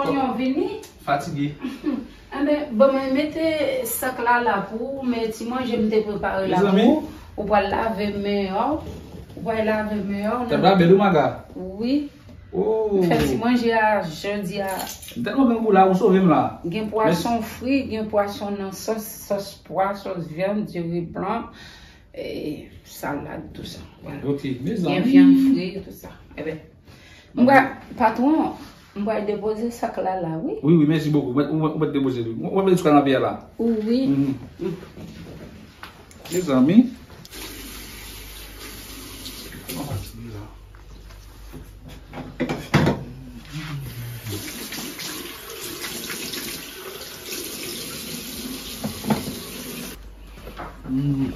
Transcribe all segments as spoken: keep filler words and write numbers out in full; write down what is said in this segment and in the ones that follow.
Konyon vini. Fatige. Anben, bon, mwen mete sak la la pou ou, men ti manje m te prepare la pou ou. Ou pral lave men yo. Ou pral lave men yo. Tèt la bèl wi, Maga. Wi. Oh. M fè ti manje a jodi a. M tèlman grangou la, ou sove m la. Gen pwason fri, gen pwason nan sòs, sòs pwa, sòs vyann, diri blan, e salad, tou sa. Vwala. Ok, mezanmi. Gen vyann fri, tou sa. Enben, m pral, patwon, m pral depoze sak la la, wi. Wi, wi, mèsi bokou. Ou mèt, ou mèt, ou mèt depoze li. Ou, ou mèt depoze nan pye a la. Wi. Mhm. Mezanmi. Hmm.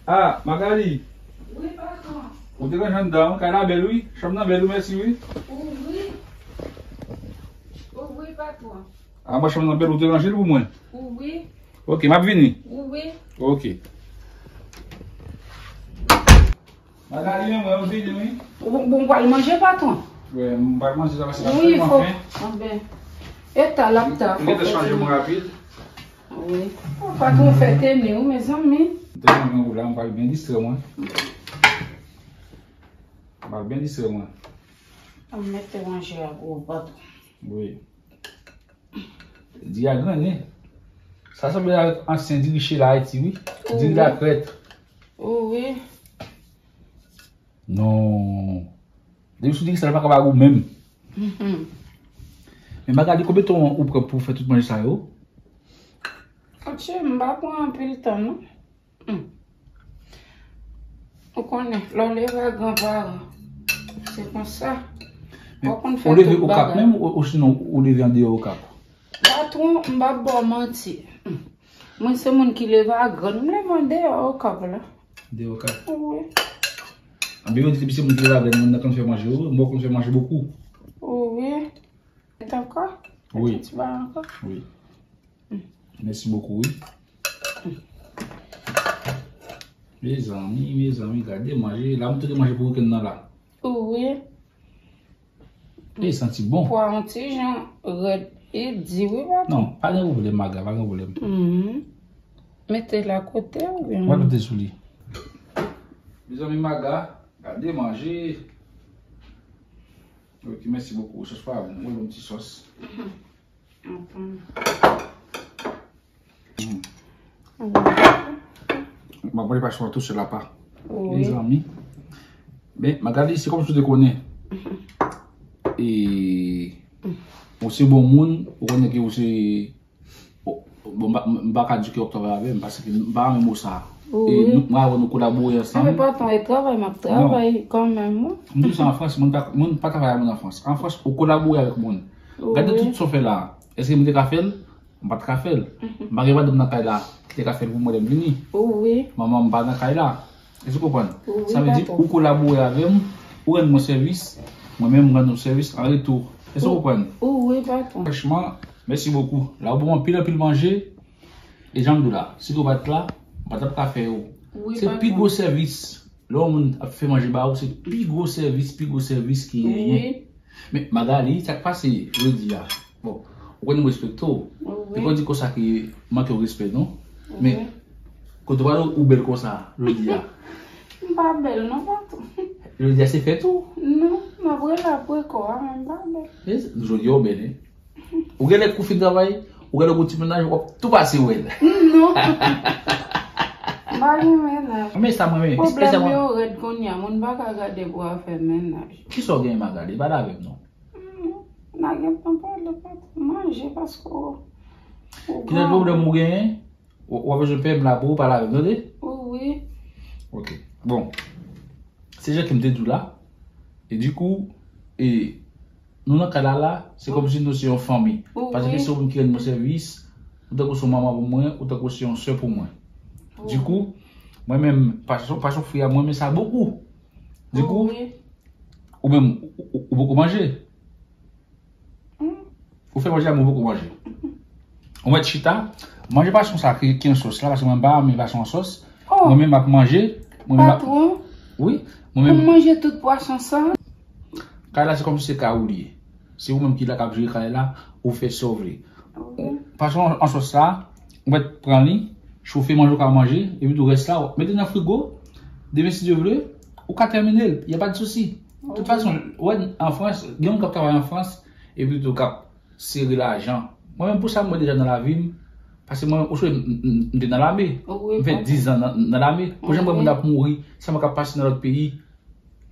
Ah, Magali. Wi, patwon. Ou te ranje anndan, kay la bèl, wi. Chanm nan bèl, wi, mèsi, wi. Wi. Wi, patwon. Ah, mwen, chanm nan bèl, ou te ranje l pou mwen. Wi. Ok, m ap vini. Wi. Ok. Magali, men mwen, ou vini, wi. Ou, ou pral manje, patwon? Wi, m pral manje, sa, paske m ap tèlman fen. Anben. E ta, l ap ta, fòk ou te chanje mwen rapid. Wi. Ou pa tro fè teni ou, mezanmi. M te nan grangou la, m pral byen distrè mwen. M pral byen distrè mwen. An mete manje a pou ou, patwon. Wi. Diri a grannen. Sa sanble avèk ansyen diri Chela Ayiti, wi. Diri la krèt. Wi. Non. Depi sou diri sa, l pa ka ba gou menm. Mhm. Men Magali, konbyen tan ou pran pou fè tout manje sa yo? Atchè, m pa pran anpil tan, non. Hmm. Ou konnen, lè w leve ak granparan, se konsa. Ou konn fè tout bagay. Ou leve Okap menm, ou, ou sinon ou leve andeyò Okap? Patwon, m p ap ba w manti. Hmm. Mwen se moun ki leve a grann. M leve andeyò Okap la. Andeyò Okap. Wi. Anben, yo di depi se moun ki leve a grann, moun nan konn fè manje, wi. Mwen konn fè manje bokou. Wi. Mete ankò? Wi. Mete ti bagay ankò? Wi. Hmm. Mèsi bokou, wi. Mezanmi, mezanmi, gade manje. La, m tou gen manje pou wikenn nan la. Wi. E santi bon. Pwa yon ti jan rèd e di wi, patwon. Non, pa gen pwoblèm, Maga, pa gen pwoblèm. Mhm. Mete l akote oubyen? Mwen mete sou li. Mezanmi, Maga, gade manje. Ok, mèsi bokou. Sòs pa bon. Mwen yon ti sòs. Mhm. Antann. Hmm. Wi. M ap manje pwason an tou sèl apa. Wi. Mezanmi. Men, Magali, se kòmsi w te konnen. E, ou se bon moun, ou konnen ke ou se, bon, m pa, m pa ka di ke w ap travay avè m, paske m pa renmen mo sa. Wi. E nou, mwen avè w nou kolabore ansanm. Men patwon, e travay m ap travay kanmenm, wi. M di sa an Frans, moun pa, moun pa travay ak moun an Frans. An Frans, ou kolabore avèk moun. Gade tout sa w fè la. Èske m te ka fè l? M pa t ka fè l. Mhm. M pa gen madanm nan kay la ki te ka fè l pou mwen lè m vini. Wi. Manman m pa nan kay la. Èske w konprann? Wi, patwon. Sa vle di, ou kolabore avè m, ou rann mwen sèvis, mwen menm m rann ou sèvis an retou. Èske w konprann? Wi, patwon. Franchman, mèsi bokou. La, ou ban m anpil, anpil manje. E jan m di w la, si w pa t la, m pa t ap ka fè yo. Wi, patwon. Se pi gwo sèvis. Lè yon moun ap fè manje ba ou, se pi gwo sèvis, pi gwo sèvis ki genyen. Wi. Men, Magali, sa k pase jodi a? Bon, ou konnen m respekte w. Wi. E pa di konsa ke m manke w respè, non. Wi. Men, kote w prale ou bèl konsa, jodi a? M pa bèl, non, patwon. Jodi a se fèt ou? Non, m ap rele apre kò a, men m pa bèl. Jodi a w bèl, wi. Ou genlè kou fin travay, ou genlè gon ti mennaj, w ap tou pase wè l. Non. M pa gen mennaj. Men sa mwen men. Pwoblèm yo rèd kounye a, moun pa ka gade pou afè mennaj. Kisa w gen Magali? Pale avè m non. Hmm, m pa gen tan pale, patwon. Manje paske w, w gran. Kilè pwoblèm ou genyen? W, w ap bezwen pè m la pou ou pale avè m, tande? Wi. Ok. Bon. Se jan ke m te di w la. E dikou, e, nou nan kay la la, se kòmsi nou se yon fanmi. Wi. Paske se ou menm ki rann mwen sèvis, ou tankou se yon manman pou mwen, ou tankou se yon sè pou mwen. Wi. Dikou, mwen menm, pwason, pwason fri a, mwen renmen sa bokou. Dikou, wi, ou menm, ou, ou, ou poko manje. Hmm. Ou fè manje a, mwen poko manje. Ou mèt chita, manje pwason sa ki, ki an sòs la, paske mwen pa renmen pwason an sòs. Mwen menm m ap manje. Mwen menm m ap... Patwon, wi, mwen pou menm m manje tout pwason sa. Kay la, se kòmsi se kay ou li ye. Se ou menm ki la k ap jere kay la, ou fè sa w vle. Wi. Pase yon, yon sòs sa, ou mèt pran li, chofe manje ou ka manje, epi tou rès la, w mete nan frigo, demen si Dye vle, ou ka tèmine l, y a pas de souci. Tout fason, wè, an Frans, gen moun k ap travay an Frans, epi tou k ap sere lajan. Mwen menm, pou sa, mwen deja nan lavi m, paske mwen, ou sonje, m, m, m te nan lame. Wi, m fè diz an nan, nan lame. Pou jan m wè moun ap mouri, sa mwen k ap pase nan lòt peyi,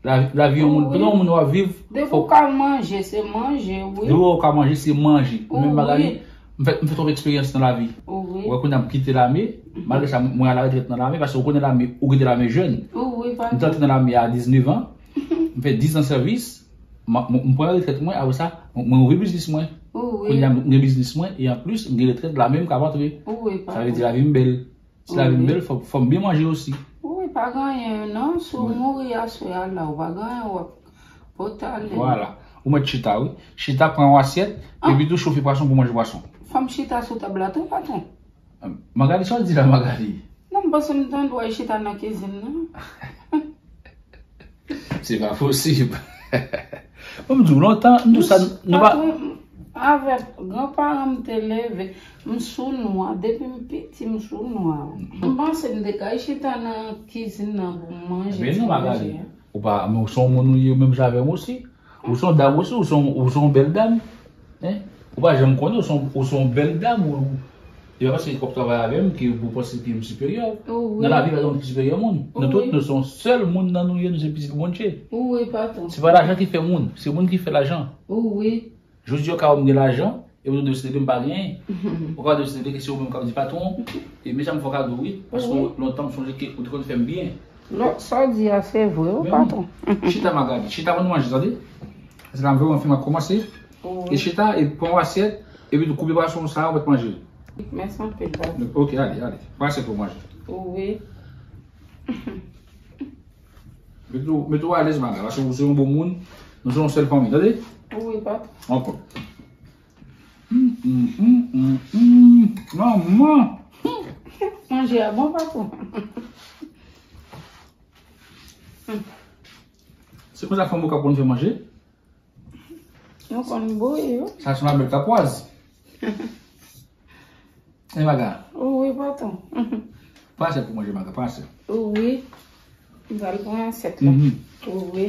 la, lavi yon moun, pandan yon moun w ap viv, depi w ka manje, se manje, wi. Depi w ka manje, se manje. Ou menm, Magali, m fè, m fè twòp eksperyans nan lavi. Ou wè, kounye a m kite lame, malgre sa, mwen al retrèt nan lame, paske ou konnen lame, ou kite lame jèn. M te antre nan lame a diznèf an, m fè diz an sèvis, m, m, m pran retrèt mwen, apre sa, mwen, mwen ouvri biznis mwen. Kounye a, m gen biznis mwen, e anplis, m gen retrèt, lame m ka ap antre. Sa vle di lavi m bèl. Si lavi m bèl, fò, fò m byen manje osi. Wi, pa gen anyen, non. Si w mouri aswè a la, ou pa gen anyen w ap pote ale. Vwala. Ou mèt chita, wi. Chita, pran yon asyèt, epi tou chofe pwason pou manje pwason. Fò m chita sou tab la tou, patwon? Magali, sa w di la, Magali? Non, m panse m tande w ap chita nan kizin nan. Se pa posib. Bon, m di w lontan, m di w sa, nou pa... Patwon, avèk granparan m te leve, m sou nwa, depi m piti m sou nwa. M panse m te ka chita nan kizin nan pou m manje ti manje. Ebyen non, Magali. Ou pa, men w se yon moun ou ye menm jan avè m osi. Ou se yon dam osi, ou se yon, ou se yon bèl dam. Hein? Ou pa janm konnen, ou se yon, ou se yon bèl dam, ou, e pa paske w ap travay avè m ke pou w panse ke m siperyè w. Nan lavi, pa gen moun ki siperyè moun. Nou tout, nou se yon sèl moun nan nou ye, nou se pitit Bondye. Wi, patwon. Se pa lajan ki fè moun, se moun ki fè lajan. Wi. Jodi a, ou ka wè m gen lajan, epi w deside m pa genyen. Ou ka deside ke se ou menm k ap di patwon, e mezanmi fè w kado, wi. Paske lontan m sonje ke ou te konn fè m byen. Non, sa w di a, se vre, wi, patwon. Chita, Magali. Chita pou nou manje, tande? Se la m vle w anfen m ap kòmanse. Wi. E chita, e pran yon asyèt, epi tou koupe pwason sa, ou mèt manje. Mèsi anpil, patwon. Ok, ale, ale. Pran asyèt pou manje. Wi. Mete w, mete w alèz, Magali, paske ou se yon bon moun. Nou se yon sèl fanmi, tande? Wi, patwon. Ankò. Hum, hum, hum, hum, hum. Manman. Manje a bon, patwon. Se konsa fanm okap konn fè manje? Nou konn bouyi, wi. Sa se yon labèl kapwaz. E Maga? Wi, patwon. Pran asyèt pou manje, Maga, pran asyèt. Wi. M pral pran asyèt la. Wi.